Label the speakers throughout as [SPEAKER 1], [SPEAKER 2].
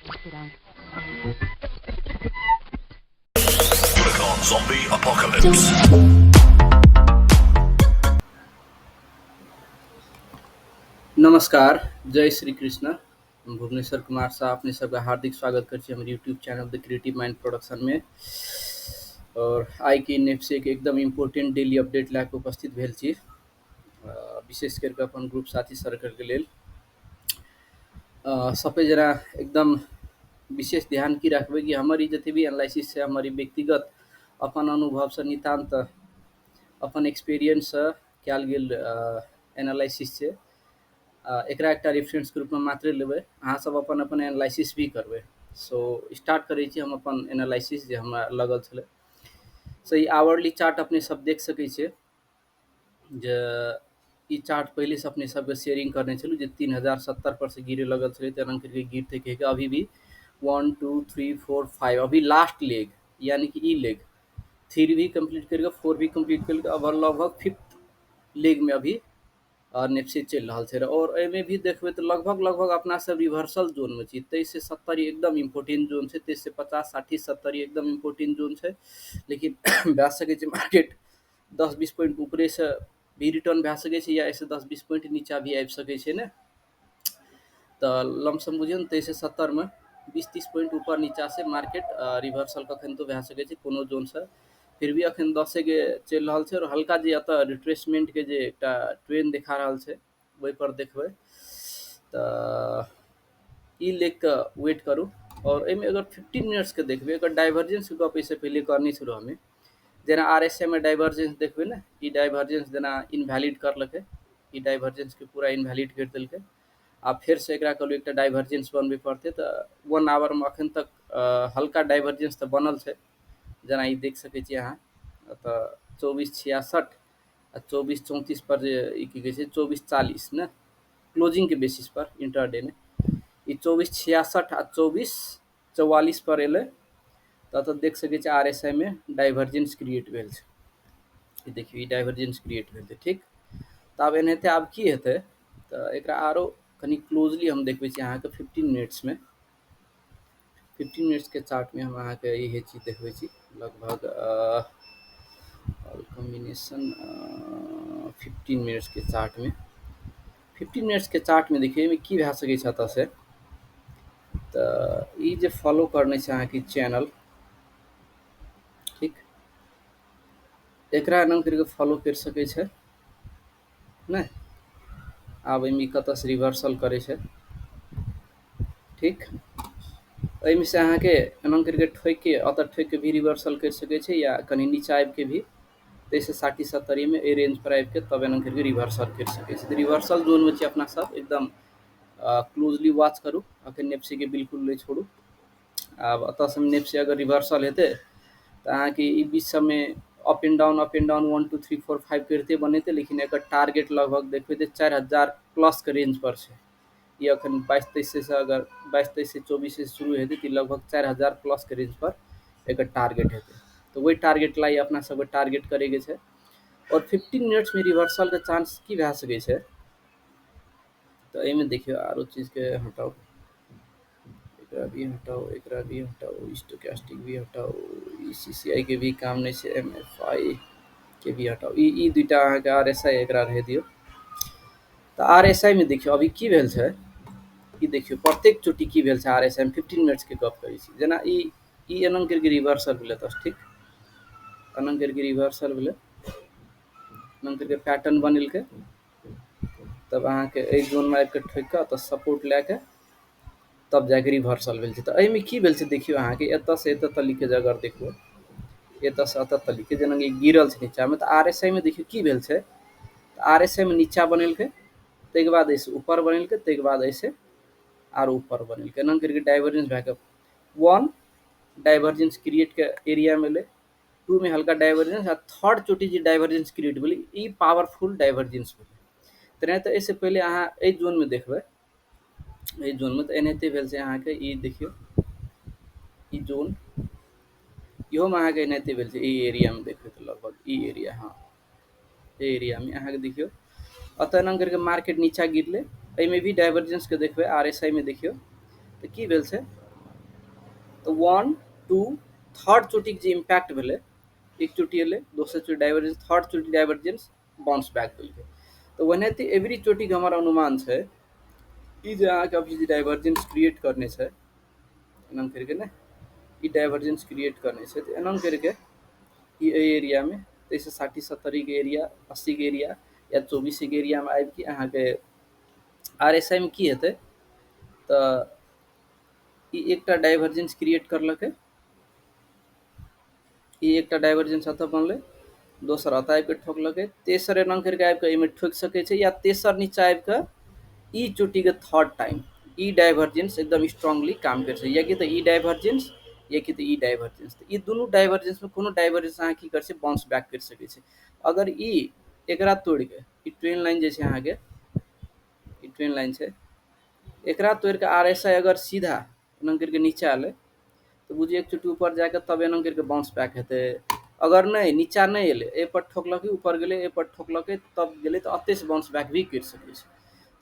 [SPEAKER 1] Zombie Apocalypse.
[SPEAKER 2] नमस्कार, जय श्री कृष्ण। हम भुवनेश्वर कुमार शाह अपने सबके हार्दिक स्वागत करै छी हमर YouTube channel the creative mind production में। और आइ के नेप्से के एकदम इम्पोर्टेंट डेली अपडेट लए कऽ उपस्थित भेल छी, विशेष करि कऽ अपन ग्रुप साथी सर्कल के लेल। सबै जना एकदम विशेष ध्यान की राखबै कि हमर ई जते भी एनालिसिस छै, हमर ई व्यक्तिगत अपन अनुभव से नितान्त अपन एक्सपीरियंस से कयल गेल एनालिसिस छै। एकरा एकटा रेफरेंस के रूप में मात्र लेबै, अहाँ सब अपन अपन एनालिसिस भी करबै। सो स्टार्ट करै छी हम अपन एनालिसिस जे हमरा लगल छलै। सो ई आवरली चार्ट अपने सब देख सकै छियै जे ई चार्ट पहिले से अपने सबके शेयरिंग करने छलहुँ जे 3070 पर से गिरे लगल छलै, तेना करके गिरते कहि के अभी भी 1 2 3 4 5 अभी लास्ट लेग यानी कि ई लेग 3 भी कंप्लीट करके 4 भी कंप्लीट करके अब लगभग 5th leg में अभी नेप्से चलि रहल छै। और एहिमे भी देखबै तऽ लगभग लगभग अपना सब रिवर्सल जोन में छी। 2370 एकदम इम्पोर्टेंट जोन छै, 2350 60 70 एकदम इम्पोर्टेंट जोन छै। लेकिन भए सकै छै मार्केट 10-20 पॉइंट ऊपरे से भी रिटर्न भए सकै छै या एहिसँ 10-20 पॉइंट नीचा भी आबि सकै छै ने। तऽ लमसम बुझियौ ने 2370 में 20-30 पॉइंट ऊपर नीचा से मार्केट रिवर्सल कखन तो भए सकै छै कोनो जोन से। फिर भी अखन 10 के चलि रहल छै और हल्का जे एतऽ रिट्रेसमेंट के जे एकटा ट्रेंड देखा रहल छै ओहि पर देखबै तऽ ई लेख के वेट करू। और एहिमे अगर 15 मिनट्स के देखबै, एकर डाइवर्जेंस के गप एहिसँ पहिले करने छलहुँ हमे, जेना आर एस I में डाइवर्जेंस देखबै ने, ई डाइवर्जेंस जेना इनवैलिड करलकै, ई डाइवर्जेंस के पूरा इनवैलिड करि देलकै। आ फेर से एकरा कहलहुँ एकटा डाइवर्जेंस बनबै पड़तै तऽ 1 our में अखन तक हल्का डाइवर्जेंस तऽ बनल छै, जेना ई देख सकै छी अहाँ तऽ 2466 आ 2434 पर जे ई की कहै छै 2440 ने क्लोजिंग के बेसिस पर इंटरडे में ई 2466 आ 2444 पर एलै तऽ एतऽ देख सकै छी आर एस I में डाइवर्जेंस क्रिएट भेल छै। ई देखियौ ई डाइवर्जेंस क्रिएट भेल छै, ठीक। तऽ आब एनाहिते आब की हेतै तऽ एकरा आरो कनि क्लोजली हम देखबै छी अहाँके 15 मिनट्स में। 15 मिनट्स के चार्ट में हम अहाँके इहे चीज देखबै छी, लगभग ऑल कॉम्बिनेशन 15 मिनट्स के चार्ट में। 15 मिनट्स के चार्ट में देखियौ एहिमे की भए सकै छै एतऽ से। तऽ ई जे फॉलो करने छै अहाँके चैनल, ठीक, एकरा एना करिके फॉलो करि सकै छै ने। आब एहिमे कतऽ से रिवर्सल करै छै, ठीक। एहिमे से अहाँके एना करिके ठोकि के एतऽ ठोकि के भी रिवर्सल करि सकै छै या कनि नीचा आबि के भी 2360-70 में एहि रेंज पर आबि के तब एना करिके रिवर्सल करि सकै छै। तऽ रिवर्सल जोन में छी अपना सब, एकदम क्लोजली वॉच करू, अखन नेप्से के बिल्कुल नहि छोड़ू। आब एतऽ से नेप्से अगर रिवर्सल हेतै तऽ अहाँके ई बीच सबमे up and down 1 2 3 4 5 करिते बनेतै, लेकिन एकर टारगेट लगभग देखबै तऽ 4000 प्लस के रेंज पर छै। ई अखन 22-23 से अगर 22-23 से 24 से शुरू हेतै तऽ लगभग 4000 प्लस के रेंज पर एकर टारगेट हेतै। तऽ वही टारगेट ला अपना सबके टारगेट करैके छै। और 15 मिनट्स में रिवर्सल के चांस की भए सकै छै तऽ एहिमे देखियौ आरो चीज के हटाउ, एकरा भी हटाउ, एकरा भी हटाउ, स्टोकैस्टिक भी हटाउ, ई सी सी आई के भी काम नहि छै, एम एफ I के भी हटाउ, ई दुईटा अहाँके आर एस I एकरा रहि दियौ। तऽ आर एस I में देखियौ अभी की भेल छै, ई देखियौ प्रत्येक चोटी की भेल छै आर एस I में। 15 मिनट्स के गप करै छी, जेना ई एना करके रिवर्सल भेलै तऽ ठीक, एना करके रिवर्सल भेलै, एना करके पैटर्न बनेलकै, तब अहाँके एहि जोन में आबि कऽ ठोकि कऽ तऽ सपोर्ट लए कऽ तब जाके रिवर्सल भेल छै। तऽ एहिमे की भेल छै देखियौ अहाँके एतऽ से एतऽ तलिके जे अगर देखबै, एतऽ से एतऽ तलिके जेना कि गिरल छै नीचामे, तऽ आर एस I में देखियौ की भेल छै, तऽ आर एस I में नीचा बनेलकै, ताहिके बाद एहिसँ ऊपर बनेलकै, ताहिके बाद एहिसँ आर ऊपर बनेलकै, एना करिके डाइवर्जेंस भए कऽ 1 डाइवर्जेंस क्रिएट के एरिया में एलै, 2 में हल्का डाइवर्जेंस आ थर्ड चोटी जे डाइवर्जेंस क्रिएट भेलै ई पावरफुल डाइवर्जेंस भेलै। तेनाहिते एहिसँ पहिले अहाँ एहि जोन में देखबै, एहि जोन में तऽ एनाहिते भेल छै अहाँके, ई देखियौ ई जोन, इहोमे अहाँके एनाहिते भेल छै। ई एरिया में देखबै तऽ लगभग ई एरिया, हाँ एहि एरिया में अहाँके देखियौ एतऽ एना करिके मार्केट नीचा गिरलै, एहिमे भी डाइवर्जेंस के देखबै आर एस I में देखियौ तऽ की भेल छै, तऽ 1 2 थर्ड चोटीके जे इम्पैक्ट भेलै, एक चोटी एलै, दोसर चोटी डाइवर्जेंस, थर्ड चोटी डाइवर्जेंस, बाउंस बैक देलकै। तऽ ओनाहिते एवरी चोटीके हमर अनुमान छै ई जे अहाँके अभी जे डाइवर्जेंस क्रिएट करने छै एना करिके ने, ई डाइवर्जेंस क्रिएट करने छै तऽ एना करिके ई एहि एरियामे 2360-70 के एरिया, 80 के एरिया या 24 के एरियामे आबिके अहाँके आरएसआई मे की हेतै तऽ ई एकटा डाइवर्जेंस क्रिएट करलकै, ई एकटा डाइवर्जेंस एतऽ बनलै, दोसर एतऽ आबिके ठोकलकै, तेसर एना करिके आबिके एहिमे ठोकि सकै छै, या तेसर नीचा आबिके ई चोटीके थर्ड टाइम ई डाइवर्जेंस एकदम स्ट्रांगली काम करै छै, या कि तऽ ई डाइवर्जेंस या कि तऽ ई डाइवर्जेंस। तऽ ई दुनू डाइवर्जेंसमे कोनो डाइवर्जेंस अहाँ की करै छै, बाउंस बैक करि सकै छै। अगर ई एकरा तोड़िके ई ट्रेन लाइन जे छै अहाँके, ई ट्रेन लाइन छै, एकरा तोड़िके आरएसआई अगर सीधा एना करिके नीचा एलै तऽ बुझियौ एक चोटी ऊपर जाके तब एना करिके बाउंस बैक हेतै। अगर नहि नीचा नहि एलै, एहि पर ठोकलकै ऊपर गेलै, एहि पर ठोकलकै तब गेलै, तऽ एतयसँ बाउंस बैक भी करि सकै छै।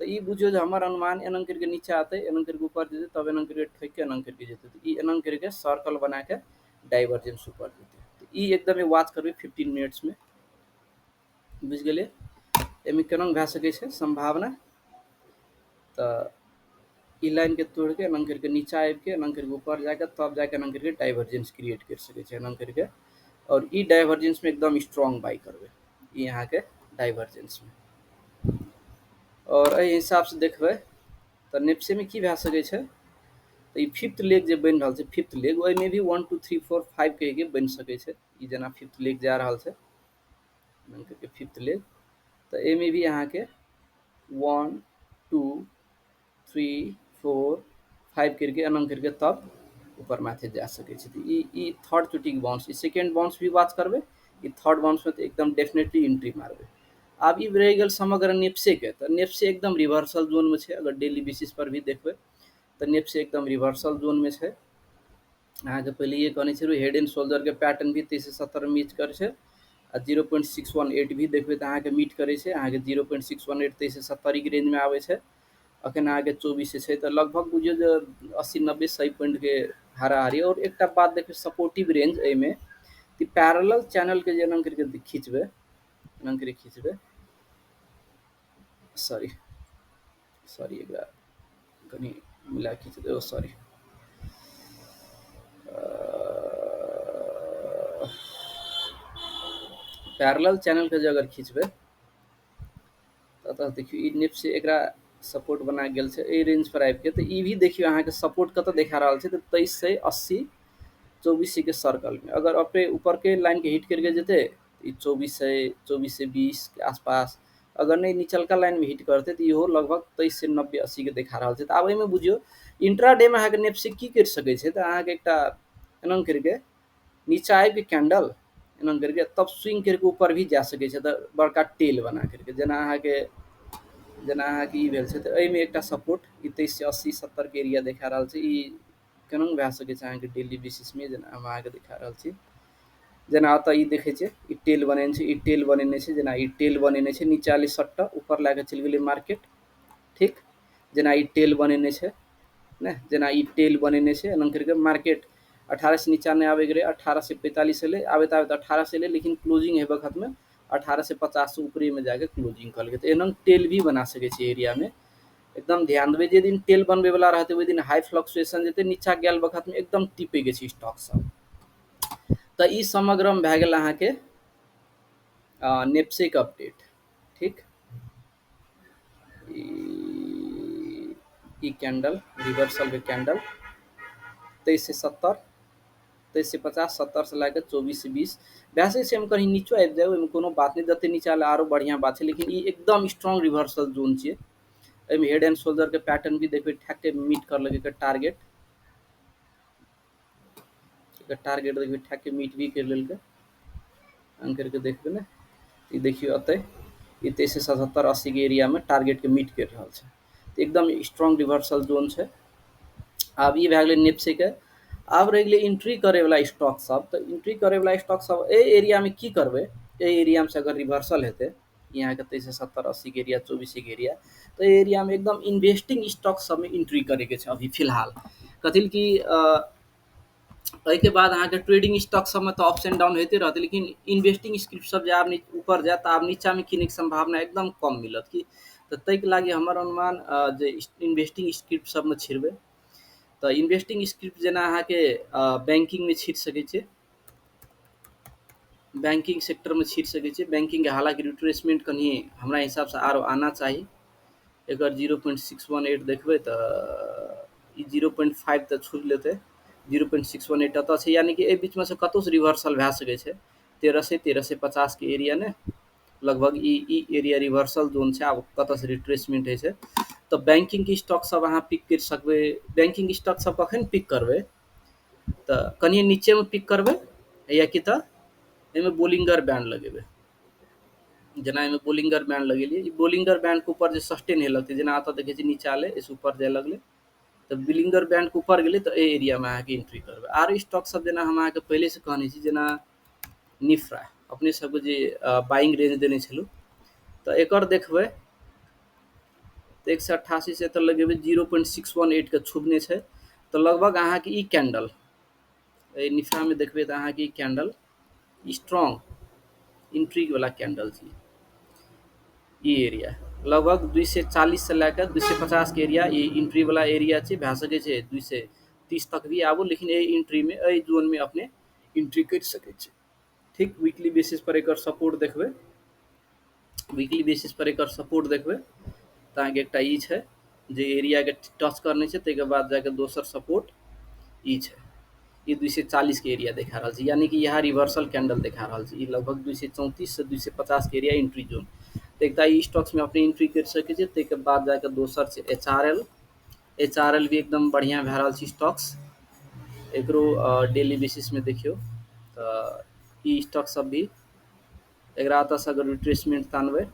[SPEAKER 2] तऽ ई बुझियौ जे हमर अनुमान एना करिके नीचा एतै, एना करिके ऊपर जेतै, तब एना करिके ठोकिके एना करिके जेतै, तऽ ई एना करिके सर्कल बनाके डाइवर्जेंस ऊपर जेतै। तऽ ई एकदम वाच करबै 15 मिनट्समे, बुझि गेलियै एहिमे केना भए सकै छै सम्भावना। तऽ ई लाइन के तोड़िके एना करिके नीचा आबिके एना करिके ऊपर जाके तब जाके एना करिके डाइवर्जेंस क्रिएट करि सकै छै एना करिके, और ई डाइवर्जेंस में एकदम स्ट्रॉन्ग बाई करबै ई अहाँके डाइवर्जेंस में। और एहि हिसाबसँ देखबै तऽ नेप्सेमे की भए सकै छै, तऽ ई फिफ्थ लेग जे बनि रहल छै, फिफ्थ लेग, ओहिमे भी 1 2 3 4 5 कहिके बनि सकै छै। ई जेना फिफ्थ लेग जा रहल छै एना करिके फिफ्थ लेग, तऽ एहिमे भी अहाँके 1 2 3 4 5 करिके एना करिके तब ऊपर माथे जा सकै छै। तऽ ई थर्ड चोटीके बाउंस, ई सेकेंड बाउंस भी वाच करबै, ई थर्ड बाउंसमे तऽ एकदम डेफिनेटली एंट्री मारबै। आब ई रहि गेल समग्र नेप्सेके, तऽ नेप्से एकदम रिवर्सल जोनमे छै। अगर डेली बेसिस पर भी देखबै तऽ नेप्से एकदम रिवर्सल जोनमे छै। अहाँके पहिलैए कहने छलहुँ हेड एंड शोल्डरके पैटर्न भी 2370 मीट करै छै, आ 0.618 भी देखबै तऽ अहाँके मीट करै छै। अहाँके 0.618 2370 के रेंजमे आबै छै, अखन अहाँके 24 छै, तऽ लगभग बुझियौ जे 80-90 100 पॉइंटके हाराहारी। और एकटा बात देखियौ सपोर्टिव रेंज एहिमे, तऽ पैरेलल चैनलके जे एना करिके खींचबै, एना करिके खींचबै, सॉरी सॉरी एकरा कनि मिला खींच देबै, सॉरी पैरेलल चैनलके जे अगर खींचबै तऽ देखियौ ई नेप्से एकरा सपोर्ट बना गेल छै एहि रेंज पर आबिके। तऽ ई भी देखियौ अहाँके सपोर्ट कतऽ देखा रहल छै, तऽ 2380 24 के सर्कल में। अगर अपने ऊपर के लाइन के हिट करके जेतै तऽ ई 2400 2420 के आसपास, अगर नहि निचलका लाइन में हिट करतै तऽ इहो लगभग 2390-80 के देखा रहल छै। तऽ आब एहिमे बुझियौ इंट्राडे में अहाँके नेप्से की करि सकै छै, तऽ अहाँके एकटा एना करिके नीचा आबिके कैंडल एना करिके तब स्विंग करके ऊपर भी जा सकै छै, तऽ बड़का टेल बना करके जेना अहाँके ई भेल छै। तऽ एहिमे एकटा सपोर्ट ई 2380-70 के एरिया देखा रहल छै। ई केना भए सकै छै अहाँके डेली बेसिसमे, जेना हम अहाँके देखा रहल छी। जेना एतऽ ई देखै छै ई टेल बनेने छै, ई टेल बनेने छै, जेना ई टेल बनेने छै, नीचा एलै 60 ऊपर लए कऽ चलि गेलै मार्केट, ठीक। जेना ई टेल बनेने छै ने, जेना ई टेल बनेने छै एना करिके मार्केट 18 से नीचा नहि आबैके रहै, 1845 एलै, आबैत आबैत 18 एलै, लेकिन क्लोजिंग हेबे खतमे 1850 से ऊपरेमे जाके क्लोजिंग कऽ लेलकै। तऽ एना टेल भी बना सकै छै एरियामे, एकदम ध्यान देबै। जे दिन टेल बनबैवला रहतै ओहि दिन हाई फ्लक्चुएशन जेतै, नीचा गेल वक्तमे एकदम टिपैके छै स्टॉक सब। तऽ ई समग्रमे भए गेल अहाँके नेप्सेके अपडेट, ठीक। ई कैंडल रिवर्सल के कैंडल 2370 2350 70 से लए कऽ 2420 वैसे छै, कहीं नीचो आबि जाय ओहिमे कोनो बात नहि, जते नीचा आयल आरो बढ़िआँ बात छै, लेकिन ई एकदम स्ट्रॉन्ग रिवर्सल जोन छियै। एहिमे हेड एंड शोल्डर के पैटर्न भी देखबै ठैक के मीट करलकै एकर टारगेट, एकर टारगेट देखबै ठैक के मीट भी करि लेलकै। एहन करिके देखबै ने, ई देखियौ एतै ई 2377-80 के एरियामे टारगेट के मीट करि रहल छै, तऽ एकदम स्ट्रॉन्ग रिवर्सल जोन छै। आब ई भए गेलै नेप्सेके। आब रहि गेलै एंट्री करैवला स्टॉक सब, तऽ एंट्री करैवला स्टॉक सब एहि एरियामे की करबै, एहि एरियामे से अगर रिवर्सल हेतै यहाँके 2370-80 के एरिया 24 के एरिया, तऽ एहि एरियामे एकदम इन्वेस्टिंग स्टॉक सबमे एंट्री करैके छै अभी फिलहाल। कथी कि एहिके बाद अहाँके ट्रेडिंग स्टॉक सबमे तऽ अप्स एंड डाउन होइते रहतै, लेकिन इन्वेस्टिंग स्क्रिप्ट सब जे आब ऊपर जायत तऽ आब नीचाँमे किनैके सम्भावना एकदम कम मिलत। की तऽ ताहिके लागि हमर अनुमान जे इन्वेस्टिंग स्क्रिप्ट सबमे छिड़बै तऽ इन्वेस्टिंग स्क्रिप्ट जेना अहाँके बैंकिंगमे छीट सकै छै, बैंकिंग सेक्टरमे छीट सकै छै। बैंकिंगके हालाँकि रिट्रेसमेंट कनि हमरा हिसाबसँ आरो आना चाही। एकर 0.618 देखबै तऽ ई 0.5 तऽ छुबि लेतै, 0.618 एतऽ छै, यानी कि एहि बीचमे से कतहुसँ रिवर्सल भए सकै छै। 1300 1350 के एरिया ने लगभग ई एरिया रिवर्सल जोन छै। आब कतऽसँ रिट्रेसमेंट होइ छै तऽ बैंकिंगके स्टॉक सब अहाँ पिक करि सकबै। बैंकिंग स्टॉक सब कखन पिक करबै तऽ कनि नीचेमे पिक करबै, या कि तऽ एहिमे बोलिंगर बैंड लगेबै। जेना एहिमे बोलिंगर बैंड लगेलियै, ई बोलिंगर बैंडके ऊपर जे सस्टेन होय लगतै, जेना एतऽ देखै छियै नीचा एलै, एहिसँ ऊपर जाय लगलै तऽ बोलिंगर बैंडके ऊपर गेलै तऽ एहि एरियामे अहाँके एंट्री करबै। आर स्टॉक सब जेना हम अहाँके पहिलेसँ कहने छी, जेना निफ्रा अपने सबके जे बाइंग रेंज देने छलहुँ तऽ एकर देखबै तऽ 188 से एतऽ लगेबै 0.618 के छुबने छै तऽ लगभग अहाँके ई कैंडल एहि निफ्रामे देखबै तऽ अहाँके ई कैंडल स्ट्रॉन्ग इंट्री वाला कैंडल छै। ई एरिया लगभग 240 से लए कऽ 250 के एरिया ई एंट्री वाला एरिया छै। भए सकै छै 230 तक भी आबू, लेकिन एहि एंट्रीमे एहि जोनमे अपने एंट्री करि सकै छी। ठीक, वीकली बेसिस पर एकर सपोर्ट देखबै, वीकली बेसिस पर एकर सपोर्ट देखबै तऽ अहाँके एकटा ई छै जे एरियाके टच करने छै, ताहिके बाद जाके दोसर सपोर्ट ई छै। ई 240 के एरिया देखा रहल छै, यानी कि इएह रिवर्सल कैंडल देखा रहल छै। ई लगभग 234 से 250 के एरिया एंट्री जोन। तऽ एकटा ई स्टॉक्समे अपने एंट्री करि सकै छी। ताहिके बाद जाके दोसर छै H R L. H R L भी एकदम बढ़िआँ भए रहल छै स्टॉक्स। एकरो डेली बेसिसमे देखियौ तऽ ई स्टॉक सब भी एकरा एतऽसँ अगर रिट्रेसमेंट तानबै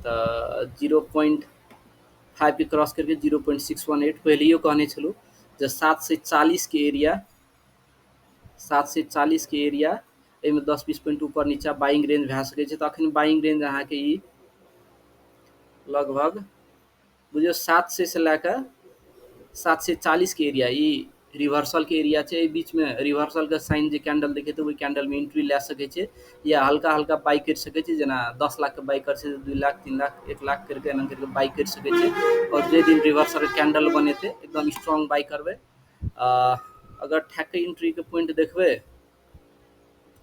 [SPEAKER 2] तऽ 0.5 के क्रॉस करके 0.618 पहिलैयो कहने छलहुँ जे 740 के एरिया, 740 के एरिया एहिमे 10-20 पॉइंट ऊपर नीचा बाइंग रेंज भए सकै छै। तऽ अखन बाइंग रेंज अहाँके ई लगभग बुझियौ 700 से लए कऽ 740 के एरिया ई रिवर्सल के एरिया छै। एहि बीचमे रिवर्सल के साइन जे कैंडल देखेतै ओहि कैंडल मे एंट्री लए सकै छै या हल्का हल्का बाई करि सकै छै। जेना 10 लाख के बाई करै छै, 2 लाख 3 लाख 1 लाख करके एना करके बाई करि सकै छै। आओर जे दिन रिवर्सल कैंडल बनेतै एकदम स्ट्रॉन्ग बाई करबै। अगर ठैक एंट्री के पॉइंट देखबै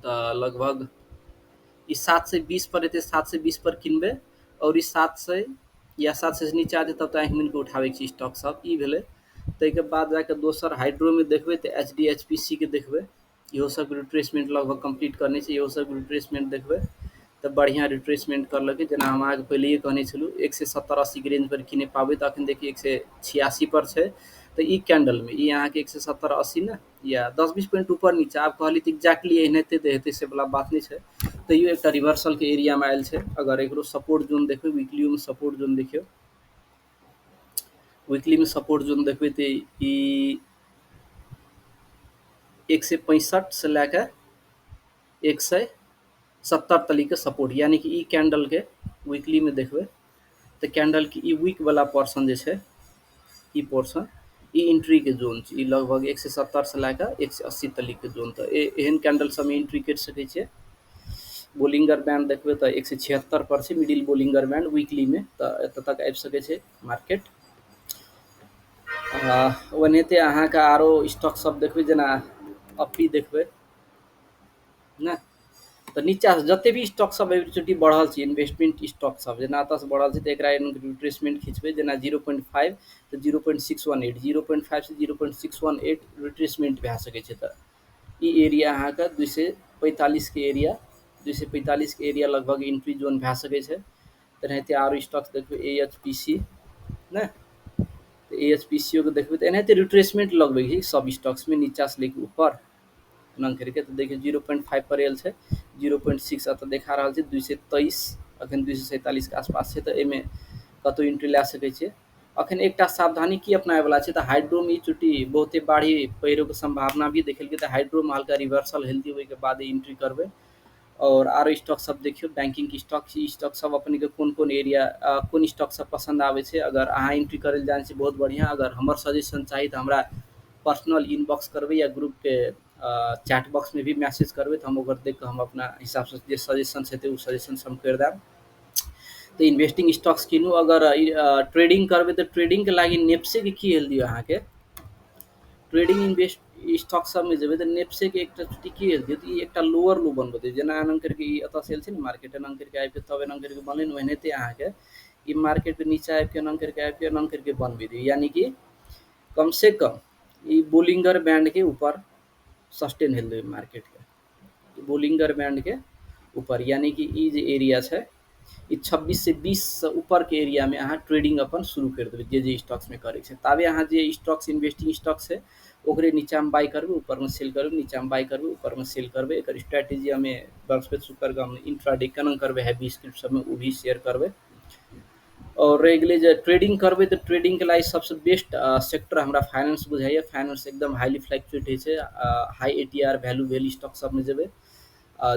[SPEAKER 2] तऽ लगभग ई 720 पर एतै, 720 पर किनबै और ई 700 या 700 से नीचा जेतै तब तऽ आँखि मुनि कऽ उठाबै छी स्टॉक सब। ई भेलै। ताहिके बाद जाके दोसर हाइड्रोमे देखबै तऽ H D H P C के देखबै, इहो सब रिट्रेसमेंट लगभग कम्प्लीट करने छै। इहो सब रिट्रेसमेंट देखबै तऽ बढ़िआँ रिट्रेसमेंट करलकै। जेना हम अहाँके पहिलैये कहने छलहुँ 170-80 के रेंज पर किने पाबै तऽ अखन देखियौ 186 पर छै। तऽ ई कैंडलमे ई अहाँके 170-80 ने या 10-20 पॉइंट ऊपर नीचा, आब कहली तऽ एक्जैक्टली एनाहिते तऽ हेतै से वला बात नहि छै, तैयो एकटा रिवर्सलके एरियामे आयल छै। अगर एकरो सपोर्ट जोन देखबै, वीकलियोमे सपोर्ट जोन देखियौ, वीकलीमे सपोर्ट जोन देखबै तऽ ई 165 से लए कऽ 170 तलिके सपोर्ट, यानी कि ई कैंडलके वीकलीमे देखबै तऽ कैंडलके ई वीक वाला पोर्शन जे छै, ई पोर्शन ई एंट्री के जोन छै। ई लगभग 170 से लए कऽ 180 तलिके जोन, तऽ एहन कैंडल सबमे एंट्री करि सकै छियै। बोलिंगर बैंड देखबै तऽ 176 पर छै मिडिल बोलिंगर बैंड वीकलीमे, तऽ एतऽ तक आबि सकै छै मार्केट। ओनाहिते अहाँके आरो स्टॉक सब देखबै, जेना अपी देखबै ने तऽ नीचा से जते भी स्टॉक सब एहि बढ़ल छै, इन्वेस्टमेंट स्टॉक सब जेना एतऽ से बढ़ल छै तऽ एकरा रिट्रेसमेंट खिचबै, जेना 0.5 तऽ 0.618, 0.5 से 0.618 रिट्रेसमेंट भए सकै छै। तऽ ई एरिया अहाँके 245 के एरिया, 245 के एरिया लगभग एंट्री जोन भए सकै छै। तेनाहिते आरो स्टॉक्स देखबै ए एच पी सी ने, तऽ ए एच पी सी ओ के देखबै तऽ एनाहिते रिट्रेसमेंट लगबै छै सब स्टॉक्समे नीचा से लेके ऊपर एना करके। तऽ देखियौ 0.5 पर आयल छै, 0.6 एतऽ देखा रहल छै, 223 अखन 247 के आसपास छै। तऽ एहिमे कतौ एंट्री लए सकै छियै। अखन एकटा सावधानी की अपनाबै वाला छै तऽ हाइड्रोमे ई चुटी बहुते बाढ़ी पहिरोके सम्भावना भी देखेलकै, तऽ हाइड्रोमे हल्का रिवर्सल हेल्दी होइके बाद एंट्री करबै। और आरो स्टॉक सब देखियौ, बैंकिंग के स्टॉक, ई स्टॉक सब अपने के कोन कोन एरिया कोन स्टॉक सब पसन्द आबै छै। अगर अहाँ एंट्री करै लए जानै छी बहुत बढ़िआँ, अगर हमर सजेशन चाही तऽ हमरा पर्सनल इनबॉक्स करबै या ग्रुप के चैट बॉक्समे भी मैसेज करबै तऽ हम ओकर देख कऽ हम अपना हिसाबसँ जे सजेशन हेतै ओ सजेशन हम करि देब। तऽ इन्वेस्टिंग स्टॉक्स कीनू। अगर ट्रेडिंग करबै तऽ ट्रेडिंगके लागि नेप्सेके की हेल दियौ अहाँके, ट्रेडिंग इन्वेस्ट स्टॉक सबमे जेबै तऽ नेप्सेके एकटा चुटी की हेल दियौ, तऽ ई एकटा लोअर लो बनबै दियौ। जेना एना करिके ई एतऽ से छै ने मार्केट, एना करिके आबिके तब एना करिके बनलै ने, ओनाहिते अहाँके ई मार्केट नीचा आबिके एना करिके आबिके एना करिके बनबै दियौ। यानी कि कम से कम ई बोलिंगर बैंड के ऊपर सस्टेन हेल दियौ मार्केटके, बोलिंगर बैंड के ऊपर। यानी कि ई जे एरिया छै ई 26 से 20 से ऊपर के एरिया में अहाँ ट्रेडिंग अपन शुरू कर देबै, जे जे स्टॉक्स में करै छै। ताबे अहाँ जे स्टॉक्स इन्वेस्टिंग स्टॉक्स छै ओकरे नीचामे बाय करबै, ऊपरमे सेल करबै, नीचामे बाय करबै, ऊपरमे सेल करबै। एकर स्ट्रेटेजी हमे बृहस्पति शुक्र के हम इंट्राडे केना करबै हैवी स्क्रिप्ट सबमे ओ भी शेयर करबै। और रहि गेलै जे ट्रेडिंग करबै तऽ ट्रेडिंगके लागि सबसँ बेस्ट सेक्टर हमरा फाइनेंस बुझाइए। फाइनेंस एकदम हाईली फ्लक्चुएट होइ छै, हाई एटीआर वैल्यू भेल स्टॉक सबमे जेबै,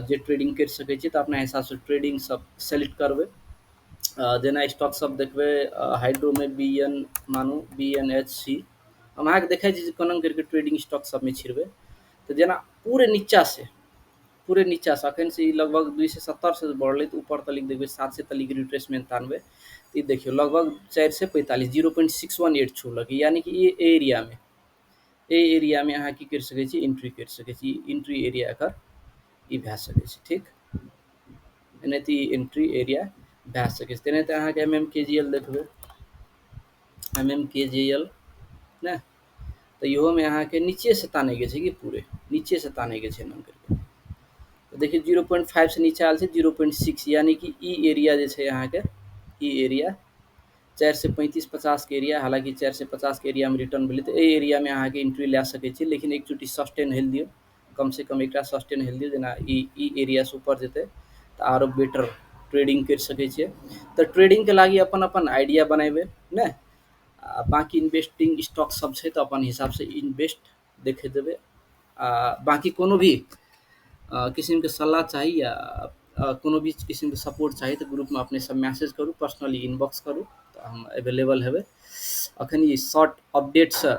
[SPEAKER 2] जे ट्रेडिंग करि सकै छी तऽ अपना हिसाबसँ ट्रेडिंग सब सेलेक्ट करबै। जेना स्टॉक सब देखबै, हाइड्रोमे बी एन मानू बी एन एच सी, हम अहाँके देखै छी जे कोना करिके ट्रेडिंग स्टॉक सबमे छिड़बै। तऽ जेना पूरे नीचा से अखन से ई लगभग 270 से बढ़लै तऽ ऊपर तलिक देखबै 700 तलिक रिट्रेसमेंट तानबै। तऽ ई देखियौ लगभग 445 0.618 छूलक, यानी कि ई एरियामे, एहि एरियामे अहाँ की करि सकै छी, एंट्री करि सकै छी। एंट्री एरिया एकर ई भए सकै छै, ठीक, एनाहिते ई एंट्री एरिया भए सकै छै। तेनाहिते अहाँके एम एम के जी एल देखबै, एम एम के जी एल ने, तऽ इहोमे अहाँके नीचे से तानैके छै कि पूरे नीचे से तानैके छै एना करिके। तऽ देखियौ 0.5 से नीचा आयल छै 0.6, यानी कि ई एरिया जे छै अहाँके, ई एरिया 435-50 के एरिया, हालाँकि 450 के एरियामे रिटर्न भेलै तऽ एहि एरियामे अहाँके एंट्री लए सकै छी, लेकिन एक चुटी सस्टेन हेल दियौ, कम से कम एकटा सस्टेन हेल दियौ। जेना ई एरिया से ऊपर जेतै तऽ आरो बेटर ट्रेडिंग करि सकै छियै। तऽ ट्रेडिंगके लागि अपन अपन आइडिया बनेबै ने, आ बाँकी इन्वेस्टिंग स्टॉक सब छै तऽ अपन हिसाबसँ इन्वेस्ट देखैत जेबै। आ बाँकी कोनो भी किसिमके सलाह चाही या कोनो भी किसिमके सपोर्ट चाही तऽ ग्रुपमे अपने सब मैसेज करू, पर्सनली इनबॉक्स करू, तऽ हम एवेलेबल हेबै। अखन ई शॉर्ट अपडेटसँ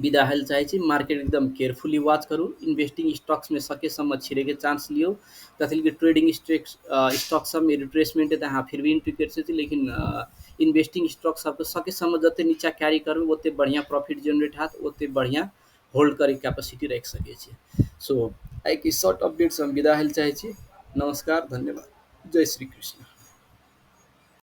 [SPEAKER 2] विदा होय लए चाहै छी। मार्केट एकदम केयरफुली वॉच करू, इन्वेस्टिंग स्टॉक्समे सके सम्म छिड़ैके चांस लियौ। कथी कि ट्रेडिंग स्टॉक सबमे रिट्रेसमेंट तऽ अहाँ फिर भी एंट्री करि सकै छी, लेकिन इन्वेस्टिंग स्टॉक सबके सके सम्म जते नीचा कैरी करबै ओते बढ़िआँ प्रॉफिट जेनरेट हैत, ओते बढ़िआँ होल्ड करैके कैपेसिटी राखि सकै छी। सो आइके शॉर्ट अपडेटसँ हम विदा होय लए चाहै छी। नमस्कार, धन्यवाद, जय श्री कृष्ण।